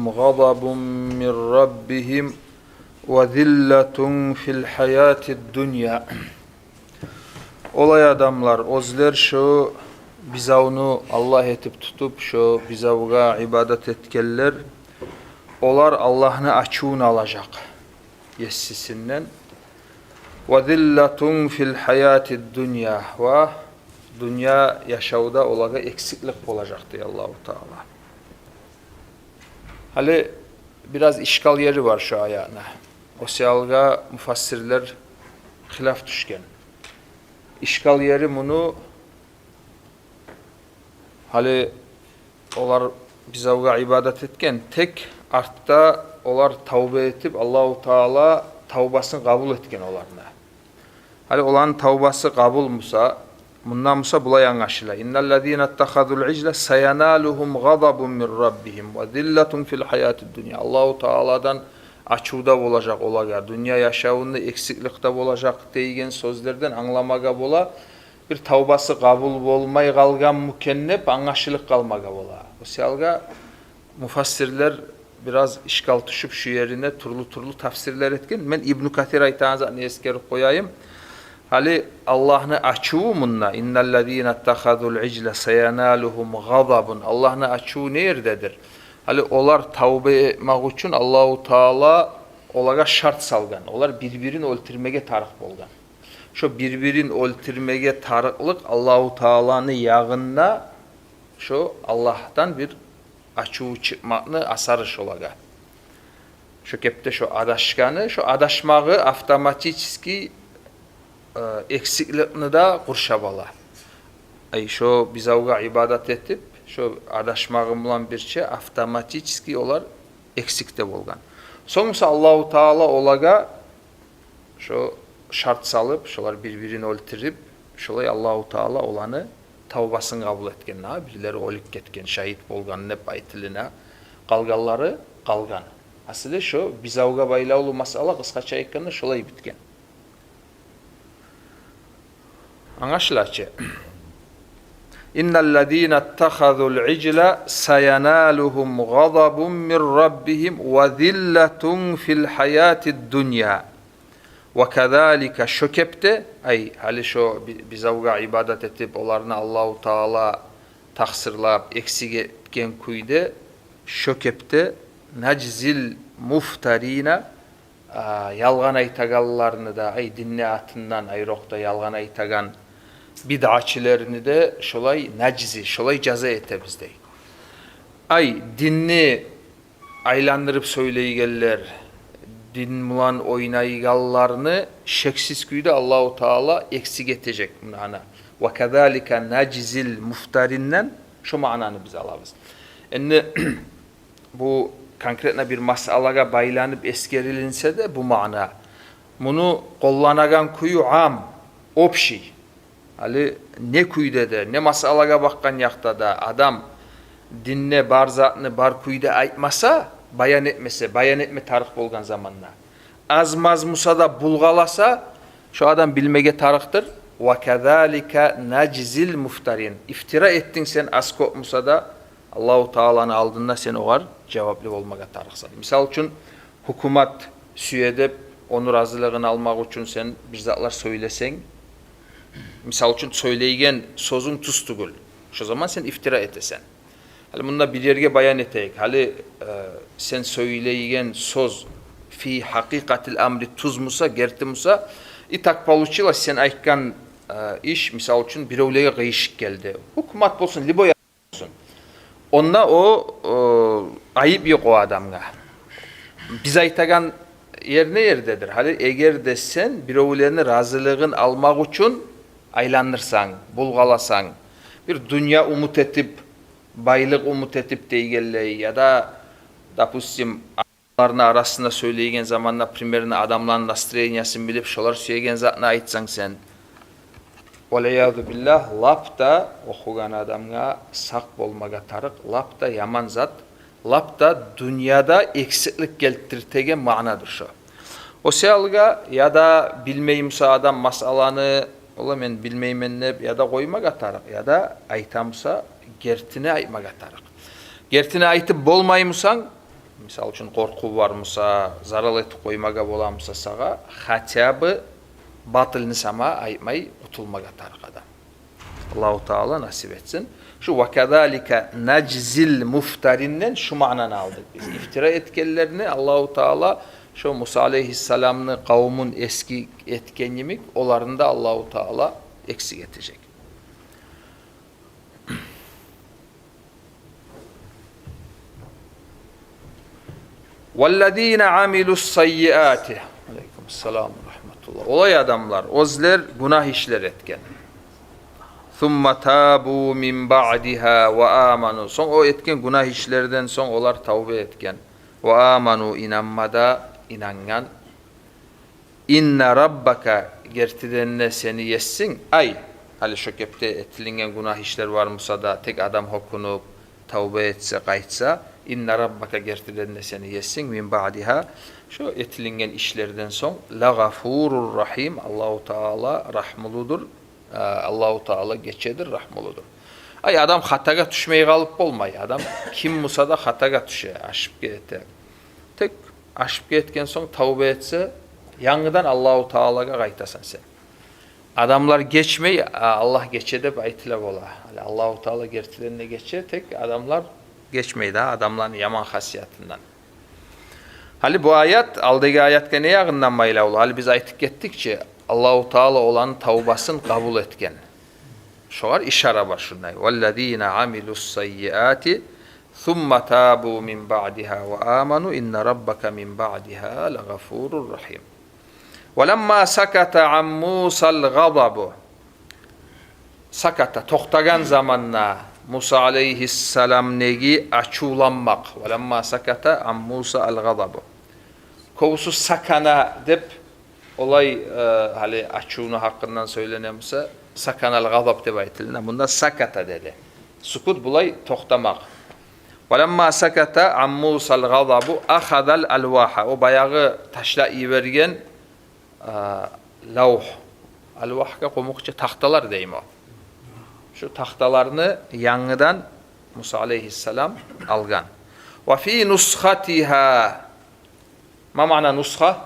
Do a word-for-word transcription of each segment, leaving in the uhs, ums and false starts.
غضب من ربهم وذلة في الحياة الدنيا. Олай адамлар, оьзлер шо бузавну Аллагь этип тутуп, шо бузавгъа ибадат этгенлер, олар Аллагьны ачувун алажакъ есисинден. وذلة في الحياة الدنيا, ва дюнья яшавда олагъа эксиклик болажакъ, дей Аллагьу Таала. Гьали бираз ишкал ери бар шо аятны. О саялгъа муфассирлер хилаф тюшген. Ишкал ери муну, гьали олар бузавгъа ибадат этген, тек артда олар тавба этип, Аллагьу Таала тавбасын къабул этген оланы. Гьали оланы тавбасы къабул буса, мундан буса булай англашыла: إن الذين اتخذوا العجل سينالهم غضب من ربهم وذلة في الحياة الدنيا. Аллагьу Тааладан ачуву да болажакъ олагъа, дюнья яшавунда эксиклик де болажакъ деген сёзлерден англамагъа бола, бир тавбасы къабул болмай къалгъанмы экен деп англашылып къалмагъа бола. О саялгъа муфассирлер бираз ишкал тюшюп, шу ерине тюрлю-тюрлю тафсирлер этген. Мен Ибну Касир айтагъан затны эсгерип къояйым. Гьали Аллагьны ачуву мунда: إن الذين اتخذوا العجل سينالهم غضب. Аллагьны ачуву не ердедир? Гьали олар тавба этмек учун Аллагьу Таала олагъа шарт салгъан. Олар бир-бирин оьлтюрмеге тарыкъ болгъан. Шо бир-бирин оьлтюрмеге тарыкълыкъ Аллагьу Тааланы ягъында шо Аллагьдан бир ачуву чыкъмакъны асары шолагъа. Шо кепде шо адашгъаны, шо адашмагъы автоматически, э, эксикликни де къуршап ала. Ай, шо бузавгъа ибадат этип, шо адашмагъы булан бирче автоматически олар эксик де болгъан. Сонг буса Аллагьу Таала олагъа шо шарт салып, шолар бир-бирин оьлтюрюп, шолай Аллагьу Таала оланы тавбасын къабул этген. Гьа, бирлери оьлюп гетген, шагьит болгъан деп айтылына, къалгъанлары къалгъан. Асли шо бузавгъа байлавлу масъала, къысгъача айтгъанда, шолай битген. Англашыла чы. إن الذين اتخذوا العجل سينالهم غضب من ربهم وذلة في الحياة الدنيا. وكذلك, шо кепде, ай, гьали шо би-, бузавгъа ибадат этип, оланы Аллагьу Таала такъсырлап, эксик этген кюйде, шо кепде نجزي المفترين, а, ялгъан айтагъанланы да, ай, динни атындан айрокъда ялгъан айтагъан бидъачыланы да шолай نجزي, шолай жаза этебиз, дей. Ай, динни айландырып сёйлейгенлер, дин булан ойнайгъанланы шексиз кюйде Аллагьу Таала эксик этежек. Муна, ана, وكذلك نجزي المفترين-ден шо маънаны биз алабыз. Энди бу конкретно бир масъалагъа байланып эсгерилинсе де бу маъна, муну къолланагъан кюю ам, общий. Гьали не кюйде де, не масъалагъа бакъгъан якъда да адам динде бар затны бар кюйде айтмаса, баян этмесе, баян этме тарыкъ болгъан заманда, аз-маз буса да булгъаласа, шо адам билмеге тарыкъдыр: وكذلك نجزي المفترين. Ифтира этдинг сен, аз-кёп буса да, Аллагьу Тааланы алдында сен огъар жаваплы болмагъа тарыкъсан. Мисал учун, гьукумат сюе деп, ону разилигин алмакъ учун сен бир затлар сёйлесенг, мисал учун, сёйлейген сёзюнг тюз тюгюл, шо заман сен ифтира этесен. Гьали мунда бир ерге баян этейик. Гьали, э, сен сёйлейген сёз في حقيقة الأمر тюз буса, герти буса, и так получилось, сен айтгъан, э, иш, мисал учун, биревлеге къыйышып гелди. Гьукумат болсун, любой болсун. Онда о, о, айып ёкъ о адамгъа. Биз айтагъан ер не ердедир? Гьали эгер де сен биревлени разилигин алмакъ учун айландырсанг, булгъаласанг, бир дюнья умут этип, байлыкъ умут этип дейгенлей, яда, допустим, адамланы арасында сёйлейген заманда, примерно, адамланы настроениясын билип, шолар сюеген затны айтсанг сен. والعياذ بالله, лап да охугъан адамгъа сакъ болмагъа тарыкъ, лап да яман зат, лап да дюньяда эксиклик гелтиртеген маънадыр шо. О саялгъа, яда билмей буса адам масъаланы, ола, мен билмеймен деп, яда къоймагъа тарыкъ, яда айта буса, гертини айтмагъа тарыкъ. Гертини айтып болмай бусанг, мисал учун, къоркъув бар буса, зарал этип къоймагъа бола буса сагъа, хотя бы батылны сама айтмай къутулмагъа тарыкъ адам. Аллагьу Таала насип этсин. Шу «ва казалика нажзил муфтаринден» шу маънаны алдыкъ биз. Ифтира этгенлерни Аллагьу Таала, шу Муса алейгьиссаламны къавмун эксик этген йимик, оланы да Аллагьу Таала эксик этежек. «Валлазина амилус саййиати». Алейкум ассалам ва рахматуллагь. Олай адамлар, оьзлер гюнагь ишлер этген. «Сумма табу мин баъдигьа ва аману». Сонг о этген гюнагь ишлерден сонг олар тавба этген. «Ва аману», инанма да инангъан. «Инна раббака», гертиден де сени есинг, ай, гьали шо кепде этилинген гюнагь ишлер бар буса да, тек адам гьёкюнюп, тавба этсе, къайтса, «инна раббака», гертиден де сени есинг, «мин баъдигьа», шо этилинген ишлерден сонг, «лагъафурур рахим», Аллагьу Таала рагьмулудур, а, Аллагьу Таала гечедир, рагьмулудур. Ай, адам хатагъа тюшмей къалып болмай. Адам ким буса да хатагъа тюше, ашып гете. Тек ашып гетген сонг тавба этсе, янгыдан Аллагьу Таалагъа къайтасан сен. Адамлар гечмей, а, Аллагь гече деп айтыла бола. Гьали Аллагьу Таала гертиден де гече, тек адамлар гечмей да, адамланы яман хасиятындан. Гьали бу аят алдагъы аятгъа не ягъындан байлавлу? Гьали биз айтып гетдик чи, Аллагьу Таала оланы тавбасын къабул этген. Шогъар ишара бар шундай: «Валлазина амилус саййиати сумма табу мин баъдигьа ва аману инна раббака мин баъдигьа лагъафурур рахим». «Валамма саката ан Мусал гъадабу». Саката, токътагъан заманда Муса алейгьиссаламдагъы ачувланмакъ. «Валамма саката ан Мусал гъадабу». Кёбюсю сакана деп, олай, э, гьали ачувну гьакъындан сёйлене буса, саканал гъадаб деп айтылына. Мунда саката деди. Сукут булай токътамакъ. «Валамма саката ан Мусал гъадабу ахазал алвагьа». О баягъы ташлап йиберген, э, лавгь. Алвагьгъа къумукъча тахталар дейми о. Шу тахталаны янгыдан Муса алейгьиссалам алгъан. «Ва фи нусхатигьа». Ма маъна нусха?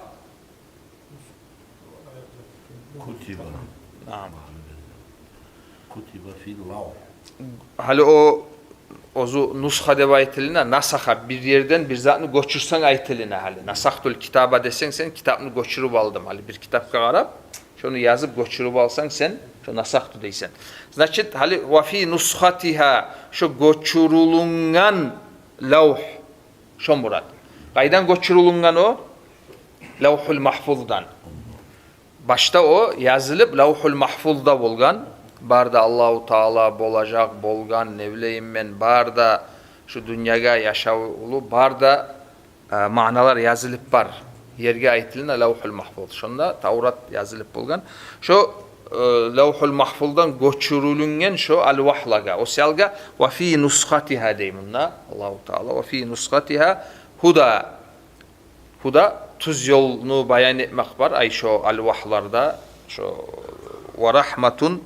Кутиба. Наам. Кутиба фил лавгь. Гьали о, оьзю нусха деп айтылына, насаха, бир ерден бир затны гёчюрсенг айтылына гьали. «Насахтул китаба» десенг, сен китапны гёчюрюп алдым. Гьали бир китапгъа къарап, шону язып гёчюрюп алсанг сен, шо насахту дейсен. Значит, гьали «ва фи нусхатигьа», шо гёчюрюлюнген лавгь. Шо мурат. Къайдан гёчюрюлюнген о? Лавгьул Магьфуздан. Башда о язылып Лавгьул Магьфузда болгъан. Бары да Аллагьу Таала болажакъ, болгъан, не билейим мен, бары да шу дюньягъа яшавлу, бары да, э, маъналар язылып бар ерге айтылына Лавгьул Магьфуз. Шонда Таврат язылып болгъан. Шо, э, Лавгьул Магьфуздан гёчюрюлюнген шо алвагьлагъа. О саялгъа «ва фи нусхатигьа» дей мунда Аллагьу Таала. «Ва фи нусхатигьа гьуда». Гьуда, тюз ёлну баян этмек бар, ай, шо алвагьларда, шо «ва рахматун»,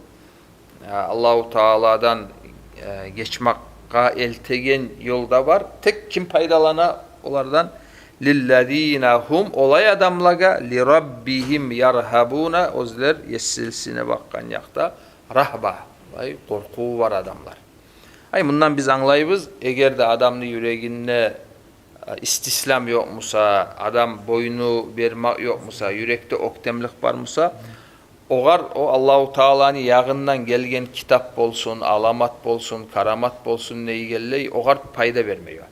а, Аллагьу Тааладан, э, гечмекге элтеген ёл да бар. Тек ким пайдалана олардан? «Лиллазина гьум», олай адамлагъа, «ли раббигьим яргьабуна», оьзлер есисине бакъгъан якъда рагьба, ай, къоркъуву бар адамлар. Ай, мундан биз англайбыз, эгер де адамны юрегинде, э, истислам ёкъ буса, адам бойну бермек ёкъ буса, юрекде оьктемлик бар буса, огъар о Аллагьу Тааланы ягъындан гелген китап болсун, аламат болсун, карамат болсун, не дегенлей, огъар пайда бермей о.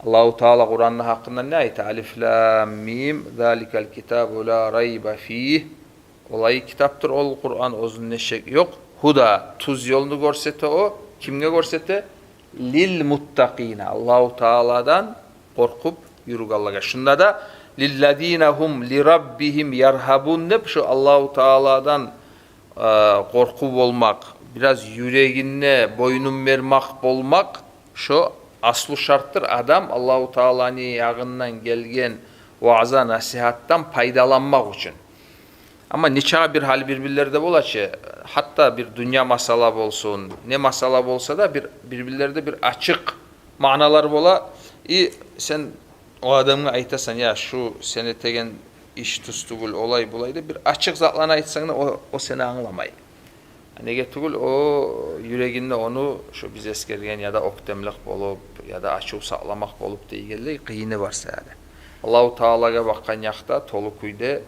Аллагьу Таала Къуранны гьакъында не айта? «Алиф лам мим, заликал китабу ла райба фигь». Олай китапдыр ол Къуран, оьзюнде шек ёкъ. «Гьуда», тюз ёлну гёрсете о. Кимге гёрсете? «Лил муттакъина», Аллагьу Тааладан къоркъуп юрюгенлеге. Шунда да «лиллазина гьум ли раббигьим яргьабун» деп, шо Аллагьу Тааладан, э, къоркъув болмакъ, бираз юрегинде бойнун бермек болмакъ, шо аслу шартдыр адам Аллагьу Тааланы ягъындан гелген ваъза-насигьатдан пайдаланмакъ учун. Амма нечакъы бир гьали бир-бирлерде бола чы, гьатта бир дюнья масъала болсун, не масъала болса да, бир, бир-бирлерде бир ачыкъ маъналар бола. И сен о адамгъа айтасан: «Я, шу сен этеген иш тюз тюгюл, олай-булай», — деп, бир ачыкъ затланы айтсанг да, о, о сени англамай. Неге тюгюл, о юрегинде ону шо биз эсгерген яда оьктемлик болуп, яда ачув сакъламакъ болуп дегенлей къыйыны бар саялы. Аллагьу Таалагъа бакъгъан якъда толу кюйде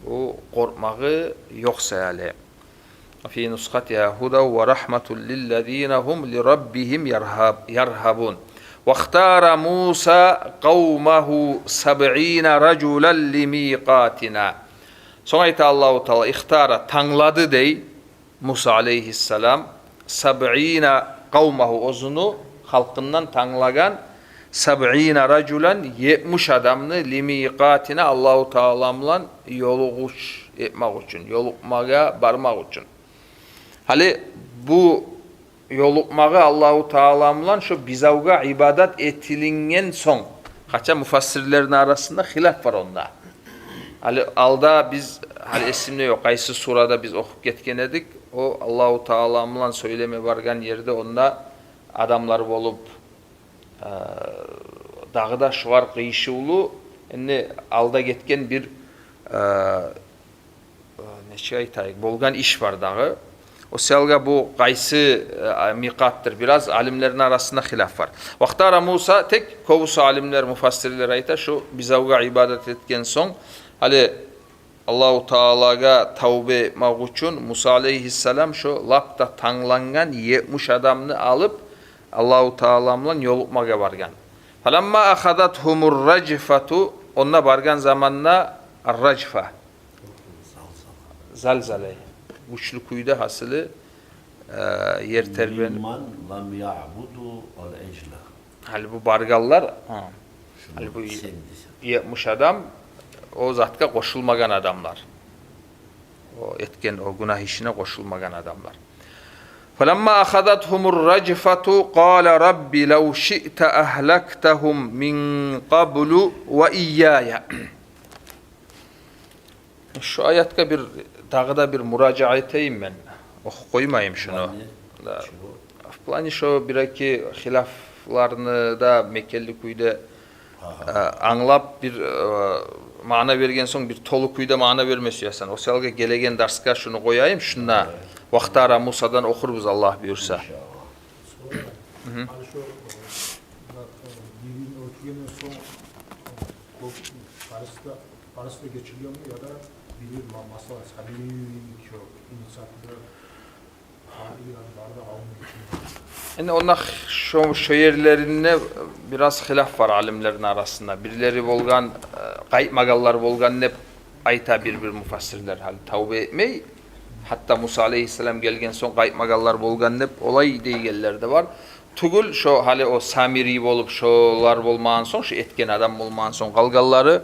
о къоркъмагъы ёкъ саялы. في نسختها هدى ورحمة للذين هم لربهم يرهب-، يرهبون. واختار موسى قومه سبعين رجلا لميقاتنا. Сонг айта Аллагьу Таала: «Ихтара», танглады дей Муса алейгьиссалам, «سبعين قومه», оьзюню халкъындан танглагъан, «سبعين رجلا», етмиш адамны, «لميقاتنا», Аллагьу Таала булан ёлугъуш этмакъ учун, ёлукъмагъа бармакъ учун. Гьали бу ёлукъмагъы Аллагьу Таала булан шо бузавгъа ибадат этилинген сонг, къачан муфассирлени арасында хилаф бар онда. Гьали алда биз, гьали эсимде ёкъ, къайсы сурада биз охуп гетген эдик, о Аллагьу Таала булан сёйлеме баргъан ерде онда адамлар болуп, э, дагъы да шогъар къыйышывлу, энни алда гетген бир, э, э, нечик айтайыкъ, болгъан иш бар дагъы. О саялгъа бу къайсы, э, микъатдыр, бираз алимлени арасында хилаф бар. واختار موسى, тек кёбюсю алимлер, муфассирлер айта, шо бузавгъа ибадат этген сонг, гьали Аллагьу Таалагъа тавба этмакъ учун Муса алейгьиссалам шо лап да танглангъан етмиш адамны алып, Аллагьу Таала булан ёлукъмагъа баргъан. فلما أخذتهم الرجفة, онда баргъан заманда الرجفة, залзала, гючлю кюйде, гьасили, э, ер тербенип. ممن لم يعبدوا العجل. Гьали бу баргъанлар, гьа. Шуну гьали бу сен десенг, етмиш адам о затгъа къошулмагъан адамлар. О этген о гюнагь ишине къошулмагъан адамлар. فلما أخذتهم الرجفة قال رب لو شئت أهلكتهم من قبل وإياي. Шу аятгъа бир, дагъы да бир муражаат этейим мен. Охуп къоймайым шуну. Плане чего? Да. В плане, шо бир-эки хилафланы да мекенли кюйде, агьа, э, англап, бир, э, маъна берген сонг, бир толу кюйде маъна берме сюесен. О саялгъа гелеген дарсгъа шуну къояйым, шунда. Агьа. واختار موسى-дан охурбуз, Аллагь буюрса. Иншаллагь. Мгм. Гьали шо, э, э, бирин оьтгенден сонг, э, кёп, барысы да, барысы да гечилгенми, яда бир, ма-, масала, Самирийни шо инициатива, бары да, бары да къавумну гечилген? Энди онда шо, шо ерлеринде бираз хилаф бар алимлени арасында. Бирлери болгъан, э, къайтмагъанлар болгъан деп айта бир-бир муфассирлер, гьали тавба этмей. Гьатта Муса алейгьиссалам гелген сонг къайтмагъанлар болгъан деп олай дейгенлер де бар. Тюгюл, шо гьали о Самирий болуп, шолар болмагъан сонг, шо этген адам болмагъан сонг, къалгъанлары,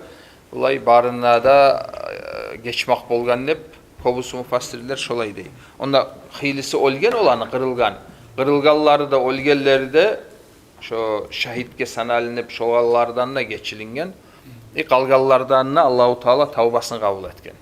олай барына да, э, гечмакъ болгъан деп кёбюсю муфассирлер шолай дей. Онда хыйлысы оьлген оланы, къырылгъан. Къырылгъанлары да, оьлгенлери де шо шагьитге саналынып, шолардан да гечилинген. И къалгъанлардан да Аллагьу Таала тавбасын къабул этген.